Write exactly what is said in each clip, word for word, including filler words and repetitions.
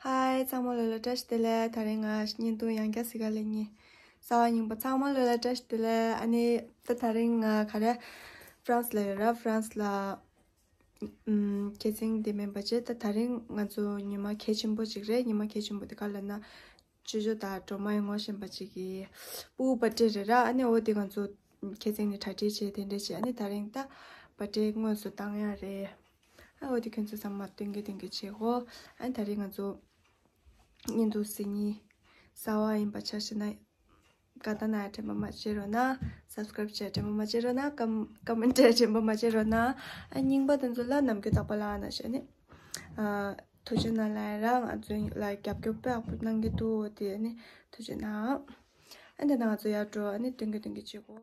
ཧའི། ཚང་མ་ལོ་ལ་བཀྲ་ཤིས་བདེ་ལེགས། ད་རིང་ང་བརྙན་ཐུང་ཡང་བསྐྱར་གཟིགས་ག་ལ་ཉེ། གསར་པ་རྙིང་པ་ཚང་མ་ལོ་ལ་བཀྲ་ཤིས་བདེ་ལེགས། ཨ་ནི་ད་ད་རིང་ང་ག་རེ་ཧྥ་རན་སི་ལ་ཡོད་ར། ཧྥ་རན་སི་ལ་ཨམ། ཁྱེད་ཚང་དེ་མིན་པ་བྱས། ད་ད་རིང་ང་ཚོ་ཉི་མ་གལ་ཆེན་པོ་ཅིག་རེད། ཉི་མ་གལ་ཆེན་པོ་དེ་ག་ལ་ན། ཅོ་ཅོ་དང་སྒྲོལ་མ་ཡི་ངོ་ཤེས་པ་ཅིག་གི་སྤུ་གུ་བར་ཐི་ཌེ་རེད་ར། ཨ་ནི་འོ་དེ་ང་ཚོ་ཁྱེད་ཚང་ནས་གྲ་སྒྲིག་བྱས་དེ་འདྲས་བྱས། ཨ་ནི་ད་རིང་ད་བར་ཐི་ཌེ་དངོས་སུ་བཏང་ཡ་རེད། ཨ་འོ་དེ་ཁྱོད་ཚོ་ཚང་མ་སྟོན་གི་སྟོན་གི་བྱེད་གོ། ཨ་ནི་ད་རིང་ང་ཚོ་བརྙན་ཐུང་གཟིགས་མཁན་གསར་པ་ཡིན་པ་ཆ་བཞག་ན། དགའ་ད་ན་དྲན་པ་མ་བརྗེད་རོགས་གནང་། སབ་སི་ཀ་རེབ་བྱས་དྲན་པ་མ་བརྗེད་རོགས་གནང་། ཀམ་ཀོ་མེན་ཊི་བྱས་དྲན་པ་མ་བརྗེད་རོགས་གནང་། ཨ་རྙིང་པ་དེ་ཚོ་ལ་ནམ་རྒྱུན་རྟག་པར་ལབ་ན་བྱས་ནི། ཨ་ཐུགས་རྗེ་གནང་ལབ་ཡ་ར། ང་ཚོ་ལ་རྒྱབ་སྐྱོར་དཔེ་ཡག་པོ་གནང་གི་འདུག་དེ་ནི་ཐུགས་རྗེ་གནང་། ཨ་འདི་ན་ང་ཚོ་ཡར་འགྲོ། ཨ་ནི་སྟོན་གི་སྟོན་གི་བྱེད་གོ།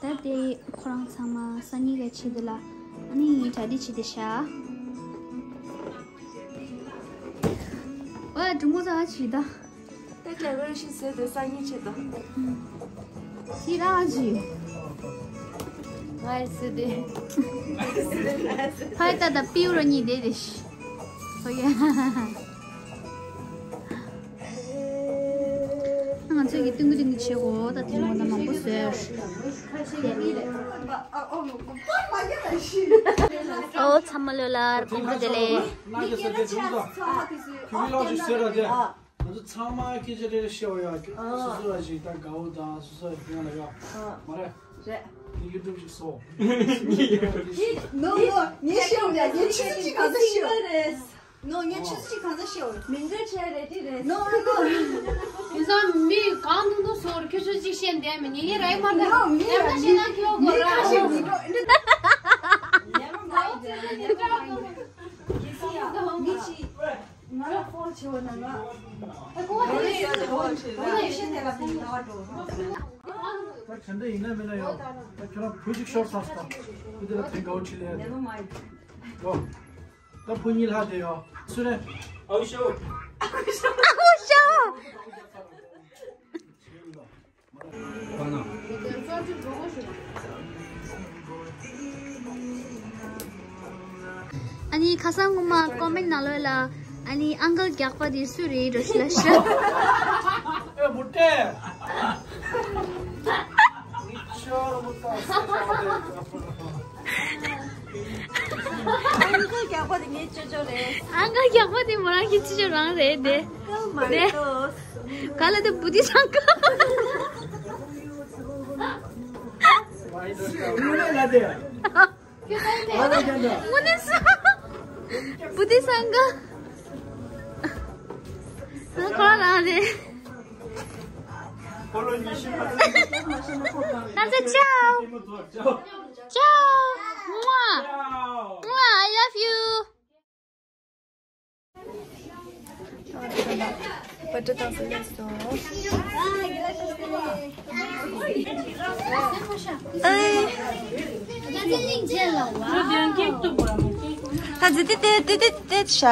ད་དེ་ཁོ་རང་ཚང་མ་སང་ཉིན་ག་བྱེད་དེ་ལ། ཨ་ནི་གྲ་སྒྲིག་བྱེད་དེ་ཤག་ཨོ་ཡ་འབྲུ་མོ་ཚ་བྱེད་ད། ད་ཀྱ་གར་ཤི་ཟེར་དེ་སང་ཉིན་བྱེད་ད། ཤི་རང་ཅི། ང་ཡི་ཟེར་དེ། ཕ་ཡི་ད་ད་པིའུ་རོ་གཉིས་དེ་དེ་ཤི། ཨོ་ཡ། ང་ཚོས་ཀྱི་ཏིང་གི་ཏིང་གི་བྱེད་དགོས། ད་དེ་ལོ་ན་མང་པོ་བཟོས། ཨོ་ཚང་མ་ལོ་ལ་དགོང་དག་བདེ་ལེགས། ང་ཚོ་ཚང་མ་སྐད་ཆ་རེ་རེ་བཤད་པ་ཡ། སོ་སོ་ར་ཞིག་ད་དགའ་བོ་དང་སོ་སོ་ཡ་ང་ལ་ཡ། མ་རེད། རེད། ངས་ཡུ་ཊུབ་ཅིག་བཟོ། ངས་ཡུ་ཊུབ་ཅིག་ནོ་ནོ། ངས་ཤེས་འོང་ཡ། ངས་ཆུ་ཚོད་གཅིག་གང་ཚ་ཤེས་འོང་། ནོ། ངས་ཆུ་ཚོད་གཅིག་གང་ཚ་ཤེས་འོང་། མིང་འདོན་བྱས་རེད་དེ་རེད། ནོ་ནོ། དེང་སང་མི་གང་ཐུང་ཐུང་བཟོ་རུ་ཁྱོད་ཆུ་ཚོད་གཅིག་ཤེས་འདས་མི་ཉན་ཉན་ར་ཡི་མ་འདྲ། ནོ་མི་ཡར་ལ་ཤེས་ན་ཁྱོད་གོ་མི་ར་ཁ་ཤས་མི་འགྲོ་འདི། ངས་ཤེས་ཡ་མི་གཅིག་ང་ལ་ཧྥོན་བྱེད་འོ་ན་ང་། ད་གོ་བ་དེ་ལས་ཡོད་དེ་ཧྥོན་བྱེད་ད་ཤེས་དེ་ལ་ཕན་ལ་འགྲོ། ད་ག་འདྲ་ཡིན་ན་མིན་ན་ཡོད། ད་ཁྱོད་རང་བུ་ཅིག་ཤོར་ཚར་སོང་། བུ་དེ་ལ་དེ་དགའ་བོ་ཁྲིད་ལ་ཡ་དེ། ནོ། ད་བུ་གཉིས་ལྷག་དེ་ཡོད་སུ་རེད། ཨའུ་ཤོ། ཨའུ་ཤོ། ཨ་ནི་ཁ་སང་ངོ་མ་ཀོ་མེན་ཊི་ནང་ལོགས་ལ་ཨ་ནི་ཨང་ཀལ་རྒྱགས་པ་དེ་སུ་རེད་འགྲོ་ཤི་ལ་ཤི། ཨེ་མུ་ཏེ། ཨང་ཀལ་རྒྱགས་པ་དེ་ངའི་ཅོ་ཅོ་རེད། ཨང་ཀལ་རྒྱགས་པ་དེ་མོ་རང་གི་ཅོ་ཅོ་རང་རེད་དེ། ཨང་ཀལ་མ་རེད་དོ། ག་ལ་དེ་བུ་དེ་སང་ཀ། དངོས་གནས་སུ། བུ་དེ་སང་ཀ། ང་ཁོ་རང་རེད། ཁོ་ལོ་ཉི་ཤུ་ལ། ང་ཚོ་ཅའོ། ཅའོ། ཅའོ། ཅའོ། ཅའོ། ཅའོ། ཅའོ། I love you. བ་ཏྲ་དང་སུ་ལེགས་སོ། ཨེ། ད་ཟི་ཏི་ཏེ་ཏེ་ཏེ་ཏེ་ཤ་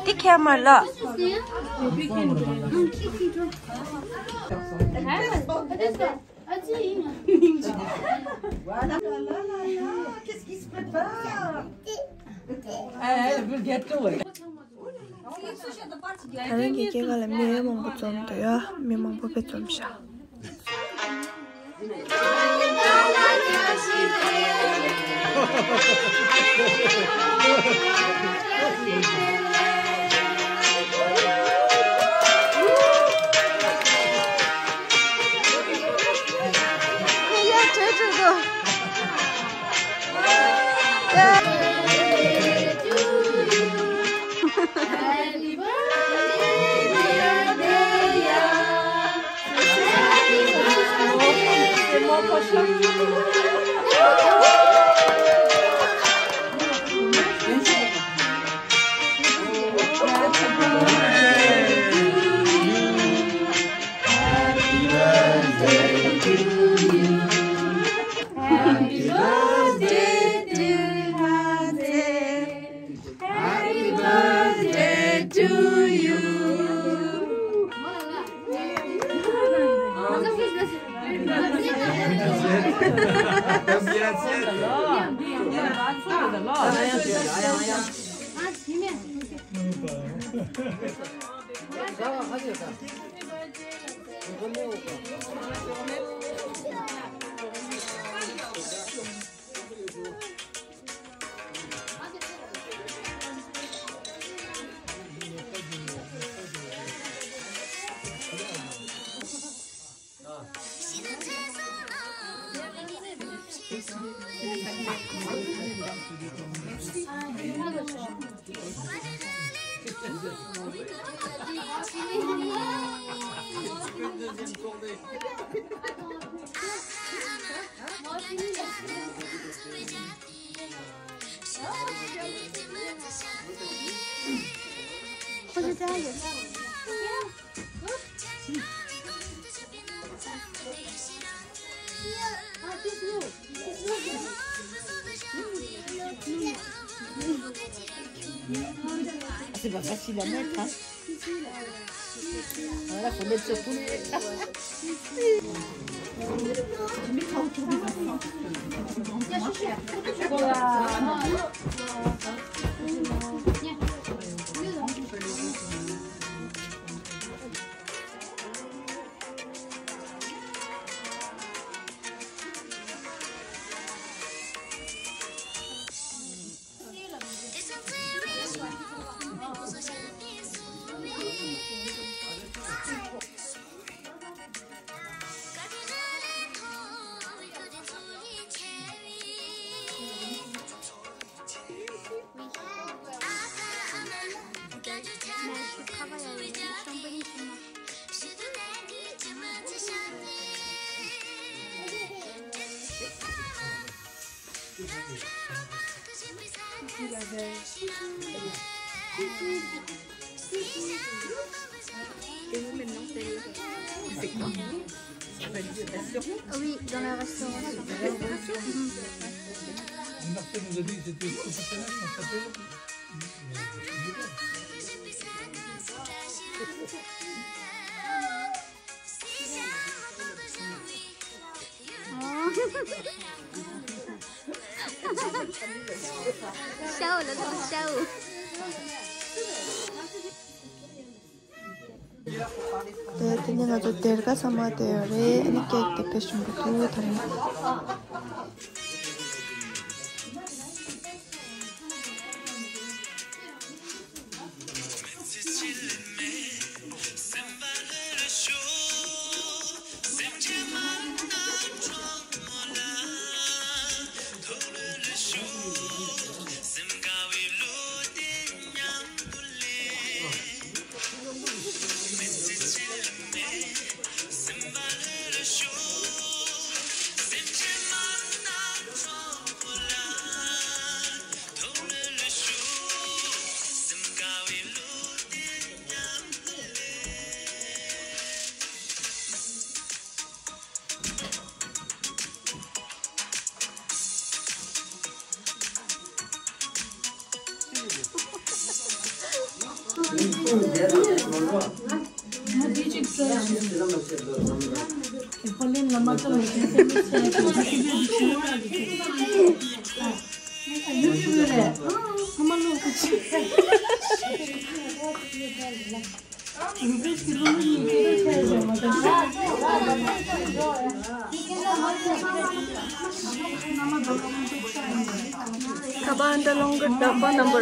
ཏི་ཁེ་མ་ལ། Qu'est-ce qui se prépare? ད་རིང་གི་སྐྱེས་སྐར་ལ་མི་མང་པོ་འཛོམས་འདུག་ཡ། མི་མང་པོ་དཔེ་འཛོམས་ཤག Happy birthday to Happy birthday to you. C'est pas facile à mettre, hein. Voilà, faut mettre sur tous les. Oui, dans la restauration. Martin nous a dit que c'était professionnel, on s'appelle. ཤའོ་ལ་ཐོག་ཤའོ། དེ་དེ་ནས་ང་ཚོ་སྡེར་ཁ་ཚང་མ་དེ་ཡོད་རེད། ཨ་ནི་ཀེག་དེ་དཔེ་ཞིམ་པོ་འདུག་ད་རིང་། Kaba and the longer Dappa number.